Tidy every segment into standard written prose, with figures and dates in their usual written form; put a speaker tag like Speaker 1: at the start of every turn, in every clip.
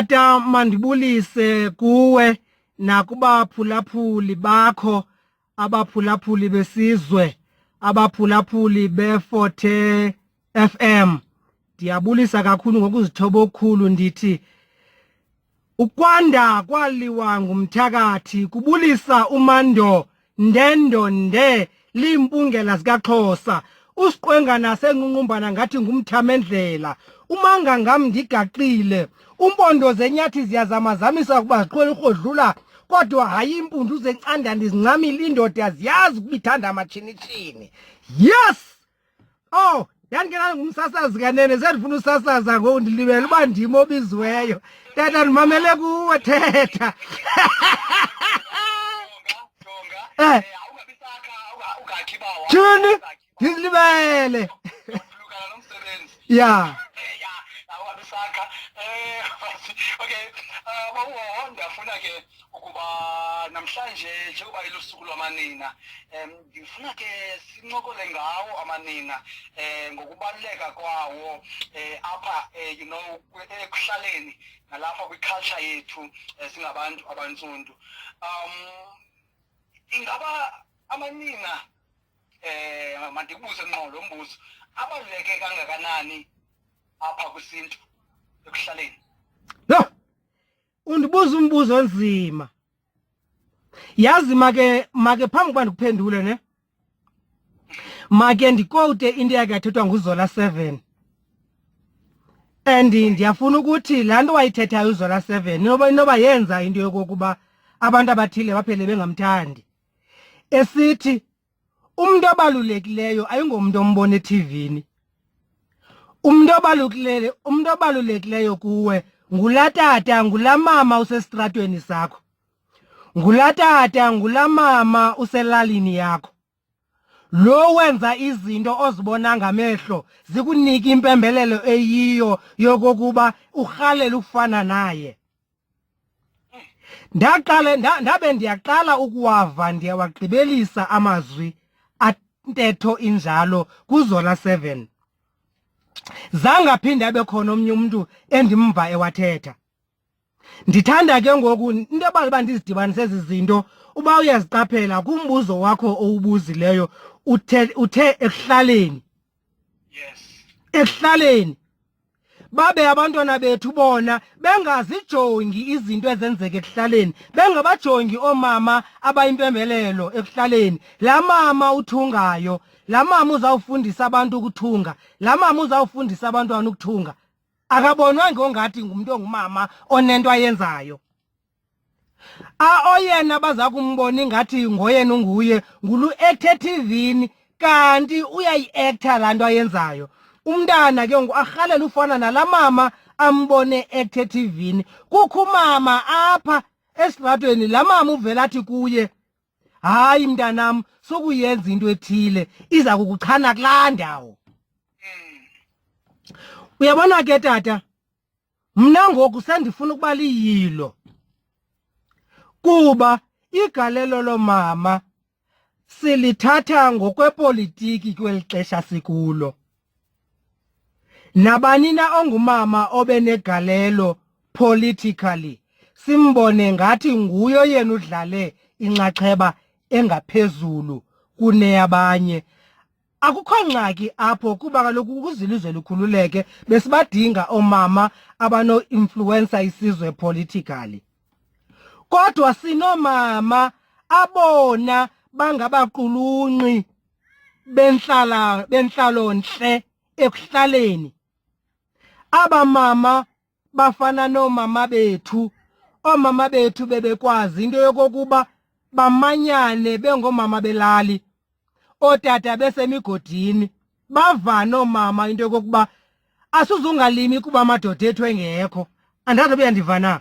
Speaker 1: Tata, mandibulise kuwe nakubaphulaphuli bakho, abaphulaphuli besizwe, abaphulaphuli beForte FM. Ndiyabulisa kakhulu ngokuzithoba okukhulu, ndithi ukwanda kwaliwa ngumthakathi, kubulisa uMando Ndendo Nde limpungela zikaXhosa, usiqwengana senqunqumbana ngathi ngumthamendlela, umanga ngam ndigaxile, umpondo zenyathi ziyazamazamisa ukuba ziqwela urhodlula, kodwa hayi impundu zencanda ndizincamile, indoda ziyazi ukuba ithanda amatshinitshini. Yes! Oh, ndandike ngumsasazi kanene, sendifuna usasaza ngoku, ndilibele uba ndim obiziweyo. Tata, ndimamele kuwe, thetha. Eh. Tyhini, ndizilibele. Ya.
Speaker 2: Okay, bawuhoho ndiyafuna ke ukuba namhlanje njengoba ilusuku lwamanina, ndifuna ke sincokole ngawo amanina, ngokubaluleka kwawo apha ekuhlaleni nalapha kwiculture yethu singabantu abantsundu. Ingaba amanina, mandikubuze ngqo lo mbuzo, abaluleke kangakanani apha kwisintu ekuhlaleni?
Speaker 1: Yho, undibuza umbuzo onzima. Yazi, make phambi kuba ndikuphendule ne, make ndikowute into eyake yathethwa nguZola 7, and ndiyafuna ukuthi laa nto wayithethayo uZola 7 inoba yenza into yokokuba abantu abathile baphele bengamthandi, esithi umuntu obalulekileyo ayingomntu ombona ethivini, umuntu obalulekileyo kuwe ngulaa tata, ngulaa mama usesitratweni sakho, ngulaa tata, ngulaa mama uselalini yakho, lo wenza izinto ozibona ngamehlo zikunika impembelelo eyiyo yokokuba urhalela ukufana naye. Ndaqale ndabe ndiyaqala ukuwava, ndiyawagqibelisa amazwi antetho injalo kuZola 7. Zangaphinde abe khona omnye umuntu endimva ewathetha. Ndithanda ke ngoku into ebala uba ndizidibanise ezi zinto, uba uyaziqaphela kumbuzo wakho owubuzileyo, uthe ekuhlaleni. Ekuhlaleni babe abantwana bethu bona bengazijongi izinto ezenzeka ekuhlaleni, bengabajongi oomama abayimpembelelo ekuhlaleni, laa mama uthungayo, laa mama uzawufundisa abantu ukuthunga, laa mama uzawufundisa abantwana ukuthunga, akabonwa ngongathi ngumntu ongumama onento ayenzayo. A oyena baza kumbona ingathi ngoyena unguye ngulu actor eTVini, kanti uyayi-actor laa nto ayenzayo. Umntana ke ngoku arhalela ufana nalaa mama ambone actor eTVini. Kukho umama apha esitratweni, laa mama uvela athi kuye, hayi mntanam, sukuyenza into ethile, iza kukuchana kulaa ndawo. Uyabona ke tata, mna ngoku sendifuna ukuba liyilo, kuba igalelo lomama silithatha ngokwepolitiki kweli xesha sikulo. Nabani na ongumama obenegalelo politically simbone ngathi nguye yena udlale inxaxheba engaphezulu kuneyabanye. Akukho ngxaki apho, kuba kaloku ukuze ilizwe likhululeke besibadinga oomama abano-influensa isizwe politically. Kodwa sinoomama abona bangabaqulunqi bentlalontle ekuhlaleni. Aba mama bafana noomama bethu. Oomama bethu bebekwazi into yokokuba bamanyane bengoomama belali, ootata besemigodini, bavane oomama into yokokuba asizungalimi kuba amadoda ethu engekho. Andazi uba uyandiva na.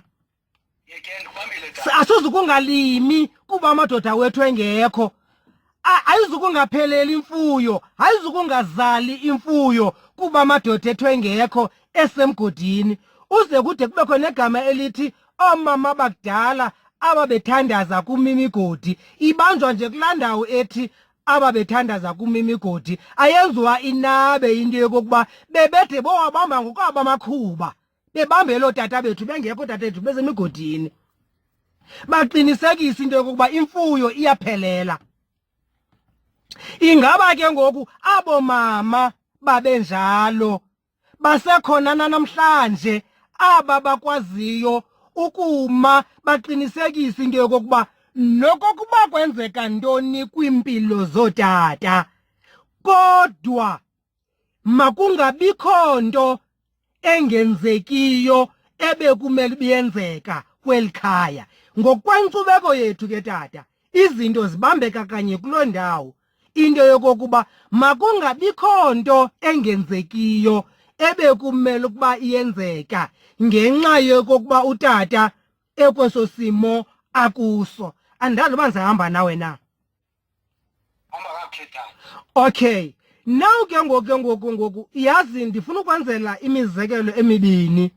Speaker 1: Asizukungalimi kuba amadoda wethu engekho, ayizukungapheleli imfuyo, ayizukungazali imfuyo kuba amadoda ethu engekho esemgodini. Uze kude kubekho negama elithi oomama bakudala ababethandaza kumimigodi, ibanjwa nje kulaa ndawo ethi ababethandaza kumimigodi, ayenziwa inabe into yokokuba bebede bowabamba ngokwabo amakhuba. Bebambele ootata bethu bengekho, ootata bethu besemigodini, baqinisekisa into yokokuba imfuyo iyaphelela. Ingaba ke ngoku abo mama babenjalo basekhona namhlanje, aba bakwaziyo ukuma baqinisekise into yokokuba nokokuba kwenzeka ntoni kwiimpilo zootata, kodwa makungabikho nto engenzekiyo ebekumele ibiyenzeka kweli khaya? Ngokwenkcubeko yethu ke tata, izinto zibambeka kanye kuloo ndawo, into yokokuba makungabikho nto engenzekiyo ebekumele ukuba iyenzeka ngenxa yokokuba utata ekweso simo akuso. Andazi uba ndisahamba nawe na.
Speaker 2: Hamba kakuhle tata.
Speaker 1: Okay, now ke ngoku yazi ndifuna ukwenzela imizekelo emibini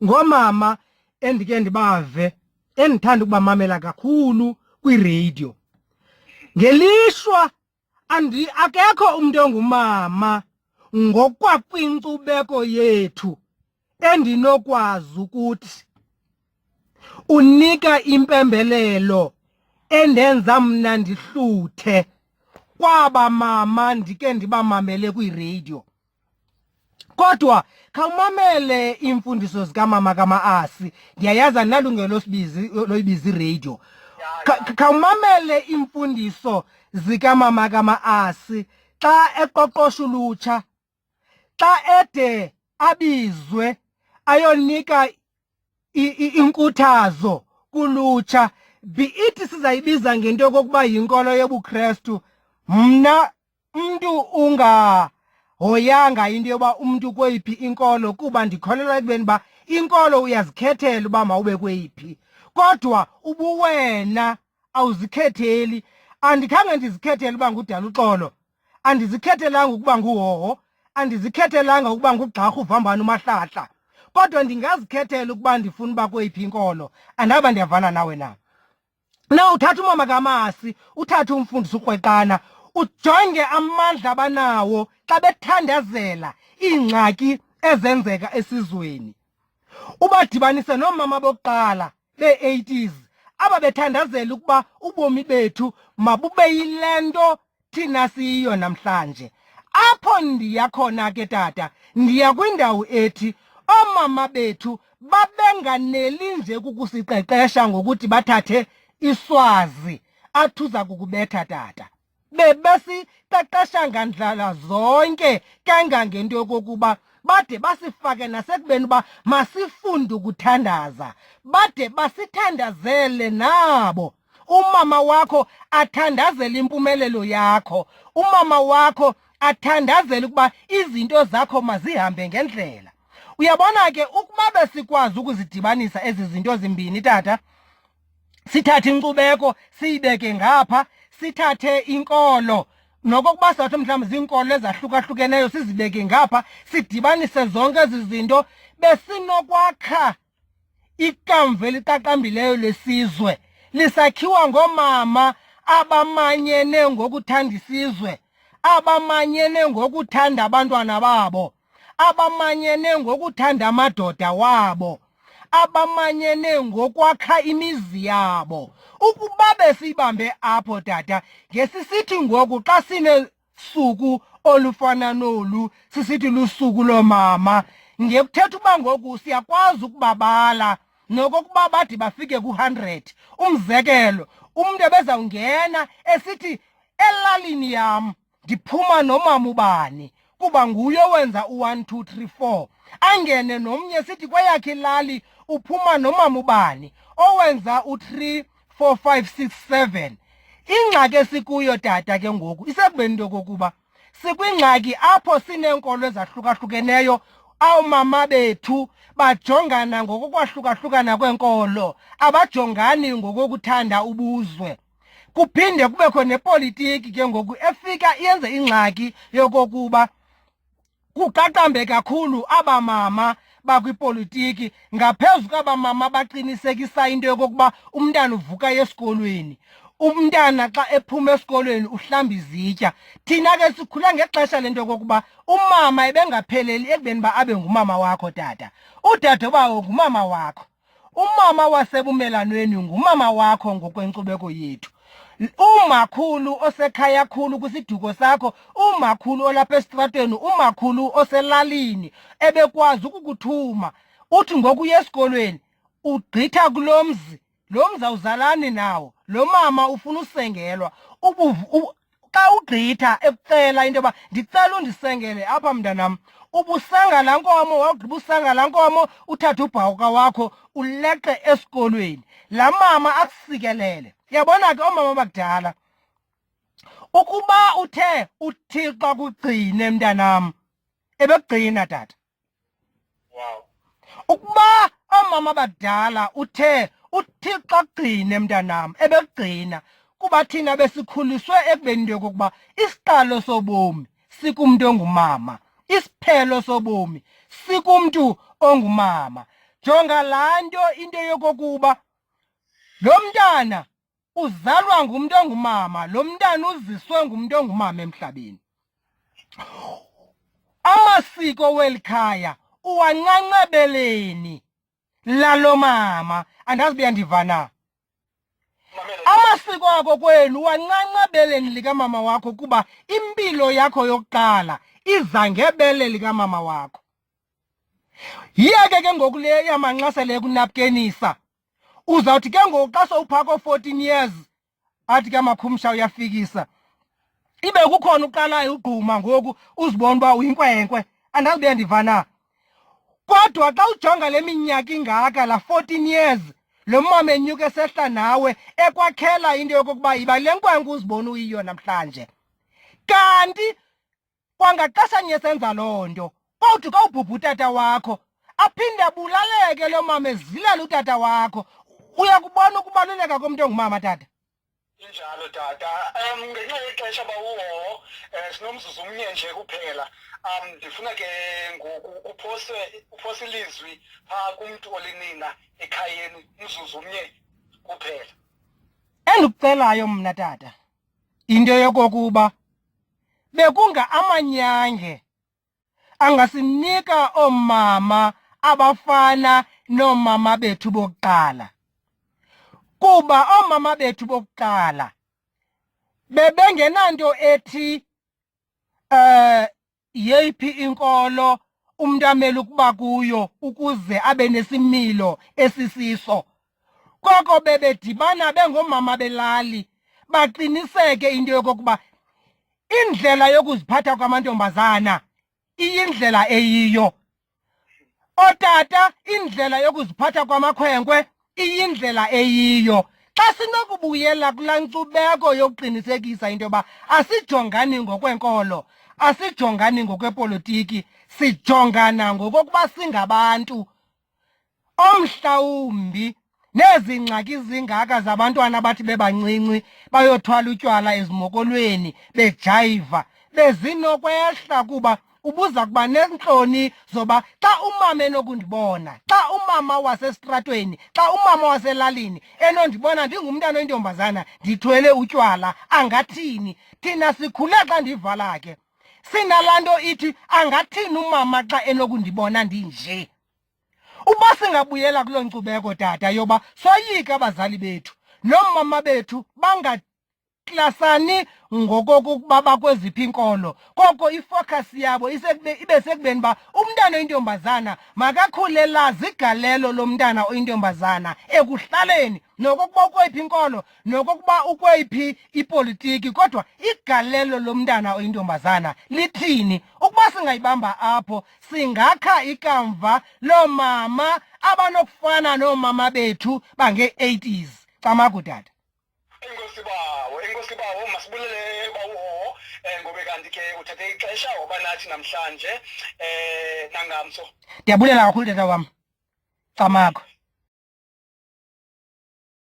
Speaker 1: ngomama endike ndibave, endithanda ukubamamela kakhulu kwiradio. Ngelishwa andi akekho umuntu ongumama ngokwakwinkcubeko yethu endinokwazi ukuthi unika impembelelo endenza mna ndihluthe kwaba mama ndike ndibamamele kwiradio. Kodwa khawumamele iimfundiso zikamama kaMaasi. Ndiyayazi andinalungelo sibizi loyibiza iradio. Khawumamele iimfundiso zikamama kaMaasi xa eqoqosha ulutsha, xa ede abizwe ayonika inkuthazo kulutsha, be it sizayibiza ngento yokokuba yinkolo yobuKrestu. Mna umntu ungahoyanga into yoba umntu kweyiphi inkolo, kuba ndikholelwa ekubeni uba inkolo uyazikhethela uba mawube kweyiphi, kodwa ubuwena awuzikhetheli. Andikhange ndizikhethele uba ngudala uxolo, andizikhethelanga ukuba nguhoho, andizikhethelanga ukuba ngugxarha uvambana umahlahla, kodwa ndingazikhethela ukuba ndifuna uba kweyiphi inkolo. Andaba ndiyavana nawe na? Na uthatha umama kaMasi, uthathe umfundisi uKrweqana, ujonge amandla abanawo xa bethandazela iingxaki ezenzeka esizweni, ubadibanise noomama bokuqala bee-80s aba bethandazela ukuba ubomi bethu mabube yile nto thina siyiyo namhlanje. Apho ndiya khona ke tata, ndiya kwindawo ethi oomama bethu babenganeli nje kukusiqeqesha ngokuthi bathathe iswazi athuza kukubetha tata. Bebesiqeqesha ngandlela zonke kangangento yokokuba bade basifake nasekubeni uba masifunde ukuthandaza, bade basithandazele nabo. Umama wakho athandazele impumelelo yakho, umama wakho athandazele ukuba izinto zakho mazihambe ngendlela. Uyabona ke, ukuba besikwazi ukuzidibanisa ezi zinto zimbini tata, sithathe inkcubeko siyibeke ngapha, sithathe inkolo nokokuba sathi mhlawumbi ziinkolo ezahlukahlukeneyo sizibeke ngapha, sidibanise zonke ezi zinto, besinokwakha ikamva eliqaqambileyo lesizwe lisakhiwa ngoomama abamanyene ngokuthanda isizwe, abamanyene ngokuthanda abantwana babo, abamanyene ngokuthanda amadoda wabo, abamanyene ngokwakha imizi yabo. Ukuba besiyibambe apho tata, ngesisithi ngoku xa sine suku olufana nolu sisithi lusuku loomama, ngekuthetha uba ngoku siyakwazi ukubabala nokokuba bade bafike ku-100. Umzekelo, umntu ebezawungena esithi elalini yam ndiphuma nomama ubani kuba nguye owenza u-1 2 3 4, angene nomnye sithi kweyakhe ilali uphuma nomama ubani owenza u-3 4 5 6 7. Ingxaki esikuyo tata ke ngoku isekubeni into yokokuba sikwingxaki apho sineenkolo ezahlukahlukeneyo. Awumama bethu bajongana ngokokwahlukahlukana kweenkolo, abajongani ngokokuthanda ubuzwe. Kuphinde kubekho nepolitiki ke ngoku efika yenze ingxaki yokokuba kuqaqambe kakhulu aba mama bakwipolitiki ngaphezu kwaba mama baqinisekisa into yokokuba umntana uvuka esikolweni. Umntana xa ephuma esikolweni uhlamba izitya. Thina ke sikhula ngexesha lento yokokuba umama ebengapheleli ekubeni uba abe ngumama wakho tata. Udadobawo ngumama wakho. Umama wasebumelanweni ngumama wakho ngokwenkcubeko yethu. Umakhulu osekhaya khulu kwisiduko sakho, umakhulu olapha esitratweni, umakhulu oselalini ebekwazi ukukuthuma uthi ngoku uya esikolweni ugqitha kulo mzi, lo mzi awuzalani nawo, lo mama ufuna usengelwa. Xa ugqitha ekucela into yoba ndicela undisengele apha mntanam, ubusenga laa nkomo, wawugqiba usenga laa nkomo uthathe ubhawuka wakho uleqe esikolweni, laa mama akusikelele. Yabona ke oomama bakudala, ukuba uthe uThixo akugcine mntanam, ebekugcina tata.
Speaker 2: Wow.
Speaker 1: Ukuba oomama abadala uthe uThixo akugcine mntanam, ebekugcina, kuba thina besikhuliswe ekubeni into yokokuba isiqalo sobomi sikumntu ongumama, isiphelo sobomi sikumntu ongumama. Jonga laa nto, into yokokuba lo mntana uzalwa ngumntu ongumama, lo mntana uziswe ngumntu ongumama emhlabeni. Amasiko weli khaya uwancancabeleni lalo mama. Andazi uba uyandiva na. Amasiko ako kwenu uwancancabeleni likamama wakho, kuba impilo yakho yokuqala iza ngebele likamama wakho. Yiyeke ke ngoku le yamanxasela ekunapkenisa. Uzawuthi ke ngoku xa sowuphaa ko-14 years athi ke amakhumsha uyafikisa, ibe kukhona uqalayo ugquma ngoku uzibona uba uyinkwenkwe. Andazi uba uyandiva na. Kodwa xa ujonga le minyaka ingaka, la 14 years, lo mama enyuka esehla nawe ekwakhela into yokokuba yiba le nkwenkwe uzibona uyiyo namhlanje. Kanti kwangaxeshanye senza loo nto, kodwa kawubhubha utata wakho aphinde abulaleke lo mama ezilela utata wakho. Uyakubona ukubaluleka komntu ongumama tata?
Speaker 2: Injalo tata. Ngenxa yexesha bawuhoho, sinomzuzu umnye nje kuphela. Ndifuna ke ngoku uphose ilizwi phaa kumntu olinina ekhayeni, umzuzu umnye kuphela.
Speaker 1: Endikucelayo mna tata, into yokokuba bekunga amanyange angasinika oomama abafana noomama bethu bokuqala, kuba oomama bethu bokuqala bebengenanto ethi yeyiphi inkolo umuntu amele ukuba kuyo ukuze abe nesimilo esisiso. Koko bebedibana bengoomama belali baqiniseke into yokokuba indlela yokuziphatha kwamantombazana iyindlela eyiyo. Ootata, indlela yokuziphatha kwamakhwenkwe iyindlela eyiyo. Xa sinokubuyela kulaa nkcubeko yokuqinisekisa into yoba asijongani ngokwenkolo, asijongani ngokwepolitiki, sijongana ngokokuba singabantu, omhlawumbi nezi ngxaki zingaka zabantwana abathi bebancinci bayothwala utywala ezimokolweni bejayiva bezinokwehla, kuba ubuza kuba nentloni zoba xa umama enokundibona, xa umama wasesitratweni, xa umama waselalini enondibona ndingumntana oyintombazana ndithwele utywala, angathini? Thina sikhule xa ndivala ke sinalaa nto ithi angathini umama xa enokundibona ndinje. Uba singabuyela kuloo nkcubeko tata yoba soyike abazali bethu noomama bethu bangaklasani ngokokuba bakweziphi iinkolo, koko ifocus yabo ibe sekubeni uba umntana oyintombazana makakhule lazi igalelo lomntana oyintombazana ekuhlaleni, nokokuba ukweyiphi inkolo, nokokuba ukweyiphi ipolitiki, kodwa igalelo lomntana oyintombazana lithini. Ukuba singayibamba apho, singakha ikamva loomama abanokufana noomama bethu bange-80s. Camagu tata.
Speaker 2: Enkosi bawo, enkosi bawo, masibulele bawo, ngobe kanti ke uthathe ixesha waba nathi namhlanje, nangamso.
Speaker 1: Ndiyabulela kakhulu tata wam. Camagu.